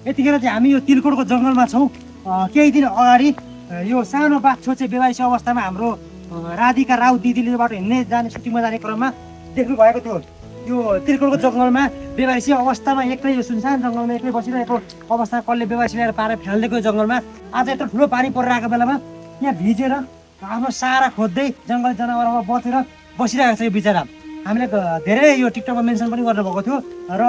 यतिखेर चाहिँ हामी यो तिलकोटको जङ्गलमा छौँ। केही दिन अगाडि यो सानो बाछो चाहिँ बेवाइसी अवस्थामा हाम्रो राधिका राउत दिदीले बाटो हिँड्ने जाने सुटिङमा जाने क्रममा देख्नु भएको थियो। यो तिलकोटको जङ्गलमा बेवाइसी अवस्थामा एक्लै यो सुनसान जङ्गलमा एक्लै बसिरहेको अवस्था कसले बेवाइसी ल्याएर पारेर फ्यालिदिएको जङ्गलमा आज यत्रो ठुलो पानी परिरहेको बेलामा यहाँ भिजेर आफ्नो सारा खोज्दै जङ्गली जनावरमा बसेर बसिरहेको छ यो बिचरा। हामीले धेरै यो टिकटकमा मेन्सन पनि गर्नुभएको थियो र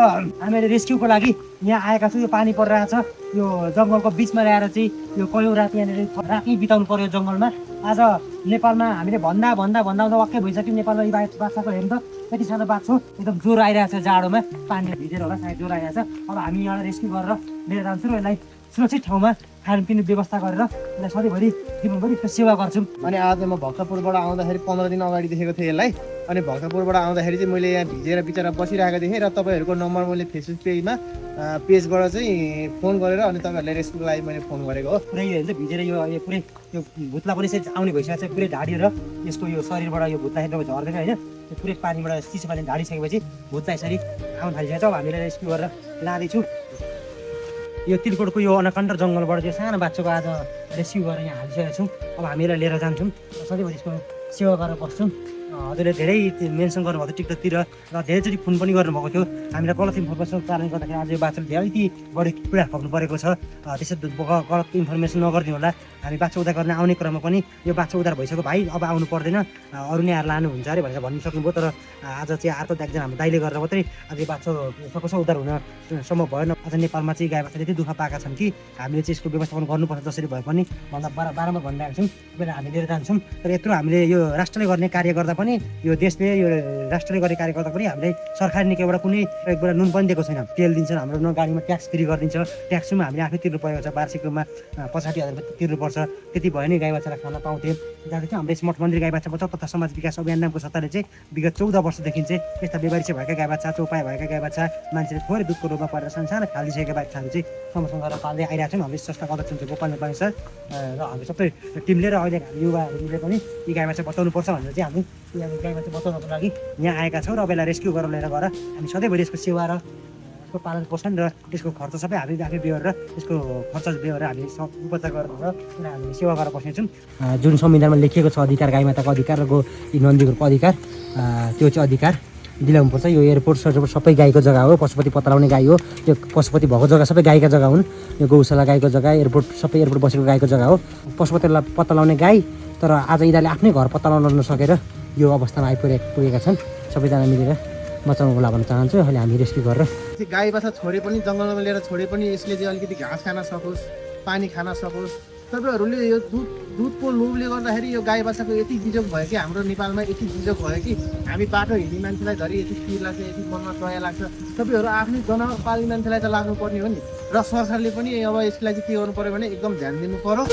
हामीले रेस्क्युको लागि यहाँ आएका छौँ। यो पानी परिरहेको छ, यो जङ्गलको बिचमा ल्याएर चाहिँ यो कयौँ रात यहाँनिर राति बिताउनु पर्यो जङ्गलमा। आज नेपालमा हामीले भन्दा वाक्कै भइसक्यो। नेपालमा यो बाछाको हेर्नु त यति सानो बाछो एकदम ज्वरो आइरहेको छ, जाडोमा पानी भिजेर होला सायद ज्वरो आइरहेको छ। अब हामी यहाँबाट रेस्क्यु गरेर लिएर जान्छौँ र यसलाई सुरक्षित ठाउँमा खानपिन व्यवस्था गरेर यसलाई सधैँभरि जीवनभरि यसको सेवा गर्छौँ। अनि आज म भक्तपुरबाट आउँदाखेरि 15 दिन अगाडि देखेको थिएँ यसलाई। अनि भक्तपुरबाट आउँदाखेरि चाहिँ मैले यहाँ भिजेर बिचरा बसिरहेको देखेँ र तपाईँहरूको नम्बर मैले फेसबुक पेजबाट चाहिँ फोन गरेर अनि तपाईँहरूलाई रेस्क्युको लागि मैले फोन गरेको हो। पुरै यो भिजेर यो पुरै यो भुत्ला पनि चाहिँ आउने भइसकेको छ, पुरै ढाडिएर यसको यो शरीरबाट यो भुत्ला हेर्नु झर्दैन होइन। त्यो पुरै पानीबाट चिसो पानी ढाडिसकेपछि भुत्ला यसरी आउनु थालिसकेको छ। अब हामीले रेस्क्यु गरेर लाँदैछु। यो तिलकोटको यो अनकन्डर जङ्गलबाट चाहिँ सानो बाछोको आज रेस्क्यु गरेर यहाँ हालिसकेका छौँ। अब हामी यसलाई लिएर जान्छौँ, सधैँभरि यसको सेवा गरेर बस्छौँ। हजुरले धेरै मेन्सन गर्नुभएको थियो टिकटकतिर र धेरैचोटि फोन पनि गर्नुभएको थियो। हामीलाई गलत इन्फर्मेसनको कारणले गर्दाखेरि आज यो बाछोले धेरै बढी पीडा खप्नु परेको छ। त्यसरी गलत इन्फर्मेसन नगरिदिनु होला। हामी बाछो उद्धार गर्न आउने क्रममा पनि यो बाछो उद्धार भइसक्यो भाइ, अब आउनु पर्दैन, अरू नै आएर लानुहुन्छ अरे भनेर भन्न सक्नुभयो। तर आज चाहिँ अर्को एकजना हाम्रो दाइले गरेर मात्रै आज यो बाछो सकस उद्धार हुन सम्भव भएन। आज नेपालमा चाहिँ गाई बाछाले यति दुःख पाएका छन् कि हामीले चाहिँ यसको व्यवस्थापन गर्नुपर्छ जसरी भए पनि भन्दा बारम्बार भनिरहेको छौँ। पहिला हामी लिएर जान्छौँ। तर यत्रो हामीले यो राष्ट्रले गर्ने कार्य गर्दा पनि यो देशले यो राष्ट्रले गर्ने कार्य गर्दा पनि हामीले सरकारी निकायबाट कुनै एकबाट नुन पनि दिएको छैन। तेल दिन्छन् हाम्रो न, गाडीमा ट्याक्स फ्री गरिदिन्छ, ट्याक्स पनि हामीले आफै तिर्नु परेको छ। वार्षिक रूपमा 65,000 रुपियाँ तिर्नुपर्छ। त्यति भयो नि गाई बाछालाई खान पाउँथ्यो। जहाँदेखि हाम्रो स्मार्ट मन्त्री गाई बाछा बचाउ तथा समाज विकास अभियान नामको संस्थाले चाहिँ विगत 14 वर्षदेखि चाहिँ यस्ता बेवारिसी भएका गाई बाछा, चौपाया भएका गाई बाछा, मान्छेले थोरै दुधको रूपमा परेर सानो फालिसकेका बाछाहरू चाहिँ सँगसँगै गरेर पाल्दै आइरहेको छौँ। हाम्रो संस्थाको अध्यक्ष हुन्छ गोपाल नेपाली सर र हाम्रो सबै टिमले र अहिले युवाहरूले पनि यी गाई बाछा बचाउनुपर्छ भनेर चाहिँ हामी गाई बाछा बचाउनको लागि यहाँ आएका छौँ। र अब यसलाई रेस्क्यु गरेर लिएर गएर हामी सधैँभरि यसको सेवा र यसको पालन पोषण र यसको खर्च सबै हामी आफै बेहोरेर यसको खर्च बेहोरेर हामी उपचार गरेर हामी सेवा गरेर बस्नेछौँ। जुन संविधानमा लेखिएको छ अधिकार, गाई माताको अधिकार र नन्दीको अधिकार, त्यो चाहिँ अधिकार दिलाउनुपर्छ। यो एयरपोर्ट सेयरपोर्ट सबै गाईको जग्गा हो। पशुपति पत्ता लगाउने गाई हो। त्यो पशुपति भएको जग्गा सबै गाईका जग्गा हुन्। यो गौशाला गाईको जग्गा, एयरपोर्ट सबै एयरपोर्ट बसेको गाईको जग्गा हो। पशुपतिलाई पत्ता लगाउने गाई, तर आज यिनीहरूले आफ्नै घर पत्ता लगाउन नसकेर यो अवस्थामा पुगेका छन्। सबैजना मिलेर बचाउनु होला भन्न चाहन्छु। अहिले हामी रेस्क्यु गरेर गाई बाछा छोडे पनि जङ्गलमा लिएर छोडे पनि यसले चाहिँ अलिकति घाँस खान सकोस्, पानी खान सकोस्। तपाईँहरूले यो दुधको लोभले गर्दाखेरि यो गाई बाछाको यति बिजोग भयो कि हाम्रो नेपालमा यति बिजोग भयो कि हामी बाटो हिँड्ने मान्छेलाई धरि यति पिर लाग्छ, यति मनमा दया लाग्छ। तपाईँहरू आफ्नै जनावर पाल्ने मान्छेलाई त लाग्नुपर्ने हो नि। र सरकारले पनि अब यसलाई चाहिँ के गर्नु पऱ्यो भने एकदम ध्यान दिनु पऱ्यो।